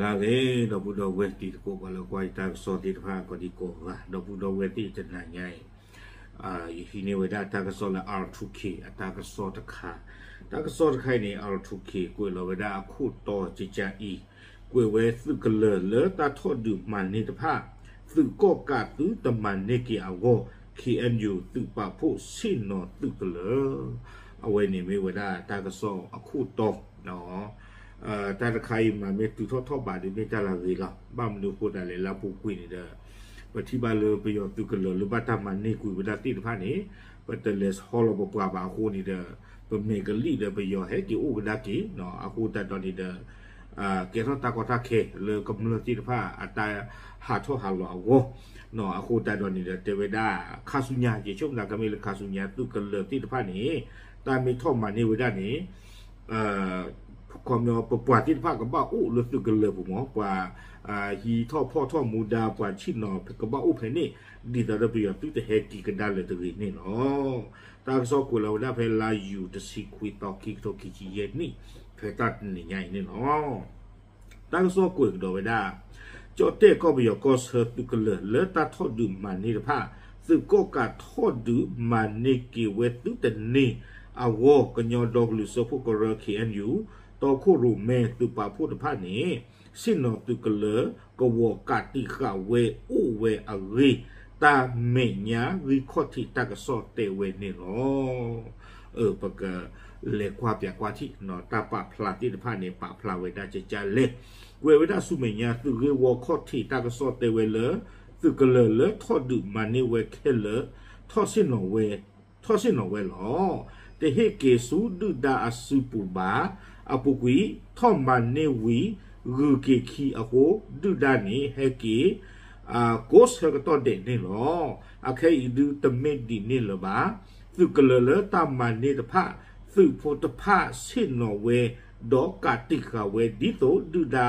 လၢအဂ့ၤ ဒီပုၢ်ဒီဝဲၢ်တံၤသကိး ပှၤလၢကွၢ်ယတၢ်ကစီၣ်သ့ၣ်တဖၣ် ကိးဒံကိးဂၤ ဒီပုၢ်ဒီဝဲၢ်သ့ၣ်တနၤညါအံၤ ယဟံးန့ၢ်ဝဲဒၣ်တၢ်ကစီၣ်လၢ R two K အတၢ်ကစီၣ်တခါ, တၢ်ကစီၣ်တခါအံၤန့ၣ် R two K ကွဲးလီၤဝဲဒၣ်အခိၣ်တီကကါအံၤ, ကွဲးဝဲသုးကလၢၤလၢတၢ်ထီၣ်ဒုးမၤန့ၢ်တဖၣ်, သုးကီၣ်ကးသုတမၤန့ၢ်က့ၤအဂီၢ် K N U သုးပာ်ဖှိၣ်ဆ့ၣ်နီၤသုးကလၢၤ, အဝဲန့ၣ်မ့ၢ်ဝဲဒၣ်တၢ်ကစီၣ်အခိၣ်တီ တၢ်တခါအံၤမၤမ့ၢ်တုၤထီၣ်ထီၣ်ဘးဒီးမ့ၢ်တၢ်လၢအဂ့ၤလီၤ. ဘၣ်မနုၤအဃိသတးလဲၣ် လၢအပူၤကွံာ်န့ၣ်ဒီး ပထံၣ်ဘၣ်လၢပယီၤသုးကလၢၤလၢဘၣ်တၢ်မၤန့ၢ်ကွံာ်ဝဲဒၣ်သ့ၣ်တဖၣ်န့ၣ် ပတလဲၤဆီလီၤပပှၤဘၣ်အဃိန့ၣ်ဒီး ပမဲာ်ကလံၣ်ဒီးပယီၤဟဲက့ၤအိၣ်ကဒါက့ၤ အဃိသတးဒီးန့ၣ်ဒီး ကဲထီၣ်တၢ်ကီတၢ်ခဲလၢကမျၢၢ်သ့ၣ်တဖၣ်အတၢ်ဟးထီၣ်ဟးလီၤအဂီၢ်, အဃိသတးဒီးန့ၣ်ဒီး တဲဝဲဒၣ် ခါဆူညါ ယဆိကမိၣ်သးကမ့ၢ်လၢခါဆူညါ သုးကလၢၤသ့ၣ်တဖၣ်န့ၣ် တၢ်မ့ၢ်ထီၣ်မၤန့ၢ်ဝဲဒၣ်န့ၣ် ခီပညီပပှၤသ့ၣ်တဖၣ်ကဘၣ်အိၣ်လၢသုးကလၢၤပူၤမး ပှၤဟံးထီၣ်ဖီၣ်ထီၣ်မူဒါ ပှၤဆ့ၣ်နီၤကဘၣ်အိၣ်ဖဲန့ၣ် ဒ်သိးဒီးပယီၤသုးတဟဲက့ၤကဒါလၢၤတဂ့ၤန့ၣ်လီၤ. တၢ်ကစီၣ်ကွဲးလီၤဝဲဒၣ်ဖဲလါယူၤတဆံခွံသီ ခံကထိခံဆံယဲၢ်နံၣ် ဖဲတၢ်တနံၤညါအံၤန့ၣ်လီၤ. တၢ်ကစီၣ်ကွဲးကဒီးဝဲဒၣ် ကၠီၣ်တဲၣ်ကီၢ်ပယီၤကီၢ်ဆၢသုးကလၢၤလၢတၢ်ထီၣ်ဒုးမၤန့ၢ်တဖၣ် သုးကီၣ်ကးထီၣ်ဒုးမၤန့ၢ်က့ၤဝဲသုတန့ၢ်အဂီၢ် ကညီဒီကလုာ်စၢဖှိၣ်ကရၢ K N U တီခိၣ်ရိၣ်မဲသုးပာ်ဖှိၣ်တဖၣ်န့ၣ် ဆ့ၣ်နီၤသုးကလၢၤ ကဝီၤကးတံာ်ဃာ်ဝဲအိၣ်ဝဲအဂ့ၢ် တၢ်မဲာ်ညါဂံၢ်ခီၣ်ထံးတၢ်ကစီၣ်တဲဝဲန့ၣ်လီၤ. ပကလဲၤကွၢ်ပၠးကွၢ်ထံၣ် တၢ်ပာ်ဖျါသ့ၣ်တဖၣ်န့ၣ် ပာ်ဖျါဝဲဒၣ်ကကါလဲၣ်. ကွဲးဝဲဒၣ်ဆူမဲာ်ညါ သုးဂ့ၢ်ဝီခီၣ်ထံးတၢ်ကစီၣ်တဲဝဲလၢ သုးကလၢၤလၢထီၣ်ဒုးမၤန့ၢ်ဝဲခဲလၢာ် ထီၣ်ဆ့ၣ်နီၤဝဲ ထီၣ်ဆ့ၣ်နီၤဝဲလီၤ. တဟ့ၣ်က့ၤဆူဒုၣ်ဒါအစုပူၤဘၣ်. အပူၤကွံာ် ထီၣ်မၤန့ၢ်ဝံၤ ဂုၤက့ၤခံအဃိ ဒုၣ်ဒါန့ၣ်ဟဲက့ၤ ကိးဆၢကတီၢ်ဒဲးန့ၣ်လီၤ. အခဲအံၤဒုးတမ့ၢ်ဒ်န့ၣ်လၢၤဘၣ်. သုးကလၢၤလၢတၢ်မၤန့ၢ်တဖၣ် သုးဖိတဖၣ်ဆ့ၣ်နီၤဝဲ ဒီးကးတံာ်ဃာ်ဝဲ ဒ်သိးဒုၣ်ဒါ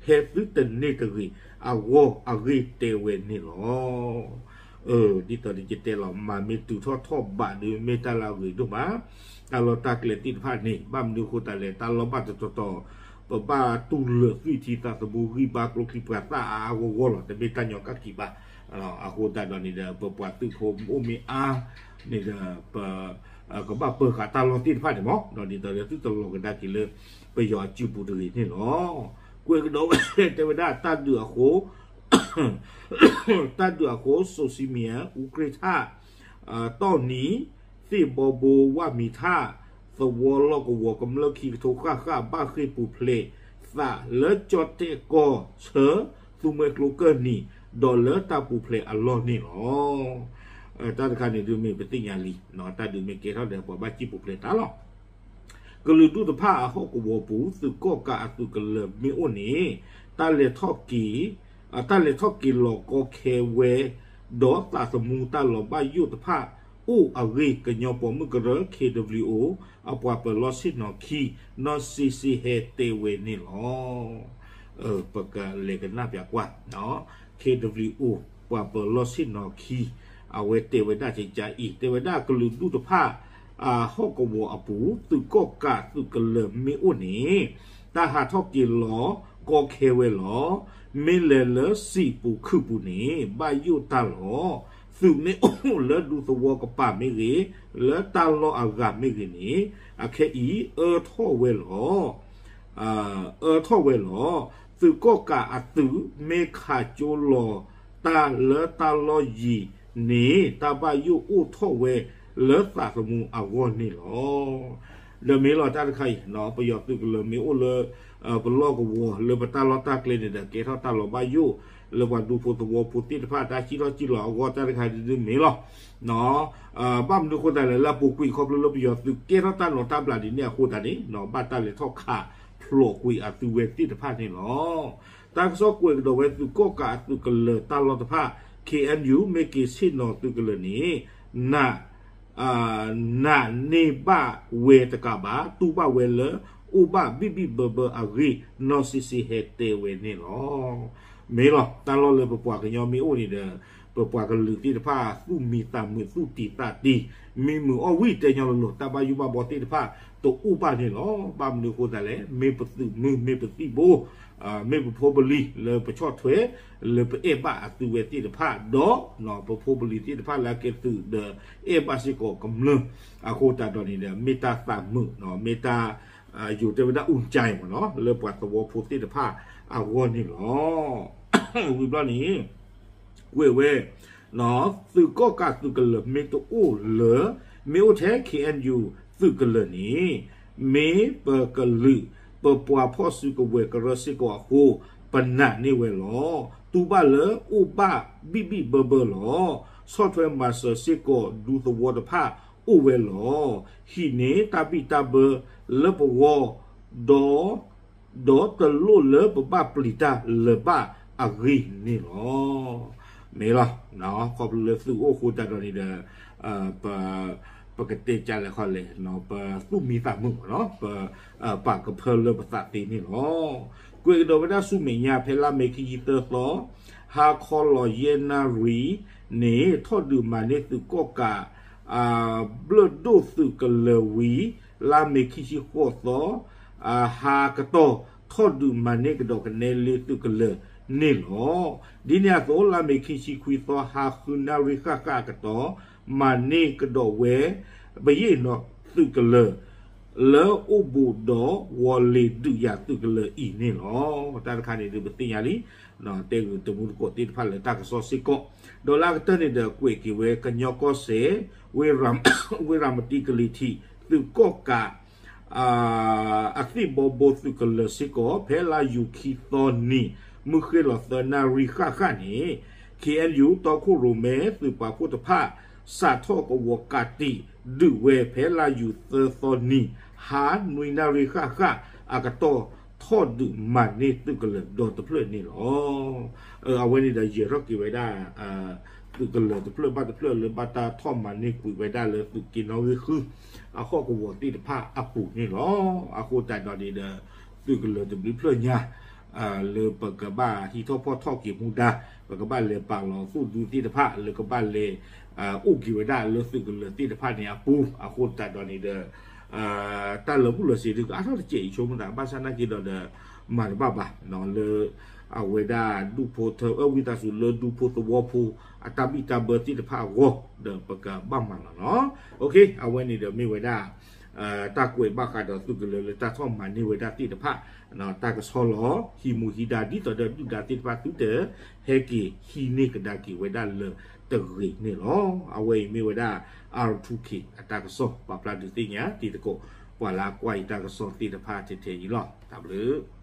ဟဲသုတန့ၢ်တဂ့ၤအဂီၢ်အဂ့ၢ်တဲဝဲန့ၣ်လီၤ. ဒ်သိးဒီးယတဲလီၤ မၤမ့ၢ်တုၤထီၣ်ထီၣ်ဘးဒီးမ့ၢ်တၢ်လၢအဂ့ၤဒိၣ်မး, တၢ်လီၢ်တၢ်ကျဲသ့ၣ်တဖၣ်န့ၣ် ဘၣ်မနုၤအဃိသတးလဲၣ် တၢ်လီၢ်ဘၣ်တတီၤတီၤ ပဘၣ်တူၢ်လိာ်သွံၣ်ထံသးသမူဂံၢ်ဘါကျိချံမျိာ်သၣ်အါအါဂီၢ်ဂီၢ်လီၤ တမ့ၢ်တၢ်ညီကၣ်ကံၤဘၣ်. အဃိသတးဒီးန့ၣ်ဒီး ပပှၤသုးဖိအိၣ်မ့ၢ်အါန့ၣ်ဒီး ပ ကဘၣ်ပၢၤဃာ်တၢ်လီၢ်သ့ၣ်တဖၣ်န့ၣ်မး ဒီးဒ်သိးလၢသုတလီၤကဒါက့ၤလၢ ပယီၤအစုပူၤတဂ့ၤန့ၣ်လီၤ. ကွဲးကဒီးဝဲတဲဝဲဒၣ်တၢ်ဒုးအဃိ တၢ်ဒုးအဃိ စိၤစံမံယၤ အူကြ့ၣ်ထၣ် တီၢ်နံၤ သ့ၣ်ဘီဘိ ဝၣ်မံၤထၣ် သဝီလီၢ်ကဝီၤကမျၢၢ်ခံကထိဃၣ်ဃၣ် ဘၣ်ဃ့ၢ်ပူၤဖျဲးသးလၢကၠီၣ်တဲၣ်ကီၢ်ဆၢ သူမှဲကျိကၢၢ်နံၤ ဒီးလၢတၢ်ပူၤဖျဲးအလီၢ်န့ၣ်လီၤ. တၢ်တခါန့ၣ်ဒုးမ့ၢ်ပသ့ၣ်ညါလံ တၢ်ဒုးမ့ၢ်ကဲထီၣ်ဒီးပှၤဘၣ်စံၣ်ပူၤဖျဲးတၢ်လီၤ. ကလုာ်ဒူၣ်တဖၣ်အဟီၣ်ကဝီၤပူၤ သုးကီၣ်ကးအသုးကလၢၤမ့ၢ်အိၣ်န့ၣ် တၢ်လဲၤထီၣ်က့ၤ တၢ်လဲၤထီၣ်က့ၤလီၤကီခဲဝဲ ဒီးသးသမူတၢ်လီၤဘၣ်ယိၣ်တဖၣ်အိၣ်အဂ့ၢ် ကညီပိာ်မုၣ်ကရၢ K W O အပှၤပၢၤလီၢ်ဆ့ၣ်နီၤခံ နီၢ်စ့စ့ဟဲတဲဝဲန့ၣ်လီၤ. ပကလဲၤကနၣ်ပၠးကွၢ် K W O ပှၤပၢၤလီၢ်ဆ့ၣ်နီၤခံ အဝဲတဲဝဲဒၣ်ကကါအံၤ တဲဝဲဒၣ်ကလုာ်ဒူၣ်တဖၣ် အဟီၣ်ကဝီၤအပူၤ သုးကီၣ်ကးသုးကလၢၤမ့ၢ်အိၣ်န့ၣ် တၢ်ဟးထီၣ်က့ၤလီၤကီခဲဝဲလီၤ. မ့ၢ်လဲၤလၢစံာ်ပူၤခုၣ်ပူၤန့ၣ် ဘၣ်ယိၣ်တၢ်လီၤ. သုးမ့ၢ်အိၣ်လၢဒူသဝီကပၤမ့ၢ်ဂ့ၤ လၢတၢ်လီၢ်အဂၤမ့ၢ်ဂ့ၤန့ၣ် အခဲအံၤအၢထီၣ်ဝဲလီၤ. အၢထီၣ်ဝဲလီၤ. သုးကီၣ်ကးအသုးမ့ၢ်ခးကၠိလီၤတၢ်လၢတၢ်လီၢ်ယံၤန့ၣ် တၢ်ဘၣ်ယိၣ်အိၣ်ထီၣ်ဝဲလၢသးသမူအဂီၢ်န့ၣ်လီၤ. ဒီးမ့ၢ်လီၤတၢ်တခါအံၤ ပယီၤသုးကလၢၤမ့ၢ်အိၣ်လၢ ပလီၢ်ကဝီၤလၢပတၢ်လီၢ်တၢ်ကျဲန့ၣ်ဒီး ကဲထီၣ်တၢ်လီၤဘၣ်ယိၣ် လၢပှၤဒူဖိသဝီဖိသ့ၣ်တဖၣ် တၢ်စံၣ်ထီၣ်စံၣ်လီၤအဂီၢ်တၢ်တခါဒုးမ့ၢ်လီၤ. ဘၣ်မနုၤအဃိသတးလဲၣ် လၢအပူၤကွံာ်ခီဖျိလၢပယီၤသုးကဲထီၣ်တၢ်နီၤတၢ်ဘျးဒ်န့ၣ်အဃိသတးန့ၣ် ဘၣ်တၢ်လဲၤထီၣ်ခးဖျိးကွံာ်အသုးဝဲသ့ၣ်တဖၣ်န့ၣ်လီၤ. တၢ်ကစီၣ်ကွဲးကဒီးဝဲသုးကီၣ်ကးအသုးကလၢၤတၢ်လီၢ်တဖၣ် K N U မ့ၢ်က့ၤဆ့ၣ်နီၤသုးကလၢၤန့ၣ် နာ်န့ၢ်ဘၣ်ဝဲတကးဘၣ် တူၢ်ဘၣ်ဝဲလၢ အိၣ်ဘၣ်ဘံၣ်ဘံၣ်ဘၢဘၢအဂ့ၢ် နီၢ်စ့စ့ဟဲတဲဝဲန့ၣ်လီၤ. မ့ၢ်လီၤ တၢ်လီၢ်လၢပပှၤကညီမ့ၢ်အိၣ်န့ၣ်ဒီး ပပှၤကလုာ်သ့ၣ်တဖၣ် သူၣ်မံသးမုာ် သူၣ်တံၢ်သးတံၢ် မံမုာ်အီၣ်ဝံၣ် တဲညီလိၤလိၤ တၢ်ဘၣ်ယိၣ်ဘၣ်ဘီသ့ၣ်တဖၣ် တအိၣ်ဘၣ်န့ၣ်လီၤ. ဘၣ်မနုၤအဃိသတးလဲၣ် မ့ၢ်ပသုးမုၢ် မ့ၢ်ပသံၣ်ဘိ မ့ၢ်ပဖိပလံၤလၢပဆီၣ်ထွဲ လၢပအဲၣ်ဘၣ်အသုဝဲသ့ၣ်တဖၣ် ဒီးပဖိပလံၤသ့ၣ်တဖၣ်လၢအကဲသုးဒီးအဲၣ်ဘၣ်စ့ၢ်ကီးကမျၢၢ် အဃိသတးဒီးန့ၣ်ဒီး မ့ၢ်တၢ်သးမုာ် မ့ၢ်တၢ် ယိၤတဲဝဲဒၣ် အူကၠဲမ့ၢ်နီၤ လၢပှၤသဝီဖိသ့ၣ်တဖၣ်အဂီၢ်န့ၣ်လီၤ. ဝံၤဘျီန့ၣ် ကွဲးဝဲ သုးကီၣ်ကးသုးကလၢၤမ့ၢ်တအိၣ်လၢ မ့ၢ်အိၣ်ထဲ ခ့ၣ်အဲၣ်ယူၣ် သုးကလၢၤန့ၣ် မ့ၢ်ပကလုာ် ပပှၤဖီၣ်စုကဝဲၤကရၢစ့ၢ်ကီးအဃိ ပနာ်န့ၢ်ဝဲလီၤ. တူၢ်ဘၣ်လၢအိၣ်ဘၣ်ဘံၣ်ဘံၣ်ဘၢဘၢလီၤ. ဆီၣ်ထွဲမၤစၢၤစ့ၢ်ကီးဒူသဝီတဖၣ်အိၣ်ဝဲလီၤ. ဟံးန့ၢ်တၢ်ဘံၣ်တၢ်ဘၢလၢပဂီၢ် ဒီး ဒီးတလိၣ်လၢပဘၣ်ပျံၤတၢ်လၢၤဘၣ်အဂ့ၢ်န့ၣ်လီၤ. မ့ၢ်လီၤ ခီဖျိလၢသုးအိၣ်အဃိသတးဒီးန့ၣ်ဒီး ပ ပကတဲကလဲၣ်ခီလဲၣ် ပသူၣ်မံသးမုာ်မ့ၢ်နီၤ ပ ပာ်ကဖၢလၢပသးသ့န့ၣ်လီၤ. ကွဲးကဒီးဝဲဒၣ်ဆူမဲာ်ညါ ဖဲလါမ့ၤခံဆံသၢသီ ဟါခီလီၤယဲၢ်နၣ်ရံၣ်န့ၣ် ထီၣ်ဒုးမၤန့ၢ်သုးကီၣ်ကး ဘျၢၣ်ဒိၣ်သုးကလၢၤဝံၤ လါမ့ၤခံဆံဃိးသီ ဟါကတီၢ် ထီၣ်ဒုးမၤန့ၢ်ကဒီးကနဲလ့သုးကလၢၤန့ၣ်လီၤ. ဒ်န့ၣ်အသိး လါမ့ၤခံဆံခွံသီ ဟါဃုနၣ်ရံၣ်ဃၣ်ဃၣ်အကတီၢ် မၤန့ၢ်ကဒီးဝဲ ပယီၤသုးကလၢၤ လၢအိၣ်ဘူးဒီးဝီၤလ့ၤဒုးယၤသုးကလၢၤအံၤန့ၣ်လီၤ. တၢ်တခါန့ၣ်ဒီး ပသ့ၣ်ညါလံ တဲဂုာ်တမူတကိးသ့ၣ်တဖၣ်လၢတၢ်ကစီၣ်စ့ၢ်ကီး ဒီးလၢအကတၢၢ်န့ၣ်ဒီး ကွဲးက့ၤဝဲကညီကီၢ်စဲၣ် ဝ့ၢ်ရၤမတံကလံၤထံး သုးကီၣ်ကး အသ့ၣ်ဘီဘိသုးကလၢၤစ့ၢ်ကီး ဖဲလါယူၤခံသီနံၤ မုၢ်ဃ့ၢ်လီၤသၢနၣ်ရံၣ်ဃၣ်ဃၣ်န့ၣ် ခ့ၣ်အဲၣ်ယူၣ် တီခိၣ်ရိၣ်မဲ သုးပာ်ဖှိၣ်တဖၣ် စးထီၣ်ကဝီၤကးတံာ်ဒုးဝဲ ဖဲလါယူၤသၢသီနံၤ ဟါနွံနၣ်ရံၣ်ဃၣ်ဃၣ်အကတီၢ် ထီၣ်ဒုးမၤန့ၢ်သုးကလၢၤဒီတဖျၢၣ်န့ၣ်လီၤ. အဝဲန့ၣ်ဒီးယဲၤထီၣ်က့ၤဝဲဒၣ် သုးကလၢၤတဖျၢၣ်ဘၣ်တဖျၢၣ်လၢဘၣ်တၢ်ထီၣ်မၤန့ၢ်ကွံာ်ဝဲဒၣ်လၢသုးက့နီၣ်ဂံၢ်ဃု အဟီၣ်ကဝီၤသ့ၣ်တဖၣ်အပူၤန့ၣ်လီၤ. အဃိသတးဒီးန့ၣ်ဒီး သုးကလၢၤတဘျုးဖျၢၣ်ညါ လၢပကဘၣ်ဟံးထီၣ်ဖီၣ်ထီၣ်က့ၤမူဒါ ပကဘၣ်လဲၤပာ်လီၤသူၣ်ဒူသ့ၣ်တဖၣ် လၢကဘၣ်လဲၤ အိၣ်က့ၤဝဲဒၣ်လၢသုးကလၢၤသ့ၣ်တဖၣ်န့ၣ်အပူၤ အဃိသတးဒီးန့ၣ်ဒီး တၢ်လၢာ်ဘူၣ်လၢာ်စ့ၤဒုးကအါထီၣ်တစဲးအံၤဆိမတၤ ဘၣ်ဆၣ်နာ်က့ဒီးဒီး မၤတဘၣ်ဘၣ် လၢ အဝဲဒၣ်ဒူၣ်ဖိထၢ အဝံသးစူၤလၢဒူၣ်ဖိသဝီဖိ အတၢ်ဘံၣ်တၢ်ဘၢသ့ၣ်တဖၣ်အဂီၢ် ဒီးပကဘၣ်မၤလီၤနီၤ. အဝဲန့ၣ်ဒီးမ့ၢ်ဝဲဒၣ် တၢ်ကွဲးဘၣ်ဃးဒီးသုးကလၢၤလၢတၢ်ထီၣ်မၤန့ၢ်ဝဲဒၣ်သ့ၣ်တဖၣ် တၢ်ကဆီလီၤ ဟံးမူဟံးဒါ ဒ်သိးဒီးဒုၣ်ဒါသ့ၣ်တဖၣ်သုတ ဟဲက့ၤဟံးန့ၢ်ကဒါက့ၤဝဲဒၣ်လၢၤတဂ့ၤန့ၣ်လီၤ. အဝဲအံၤမ့ၢ်ဝဲဒၣ် R two K အတၢ်ကစီၣ် ပာ်ဖျါဒုးသ့ၣ်ညါတံၤသကိး ပှၤလၢအကွၢ်အံၤတၢ်ကစီၣ်သ့ၣ်တဖၣ်ထဲထဲအံၤလီၤ. တၢ်ဘျုး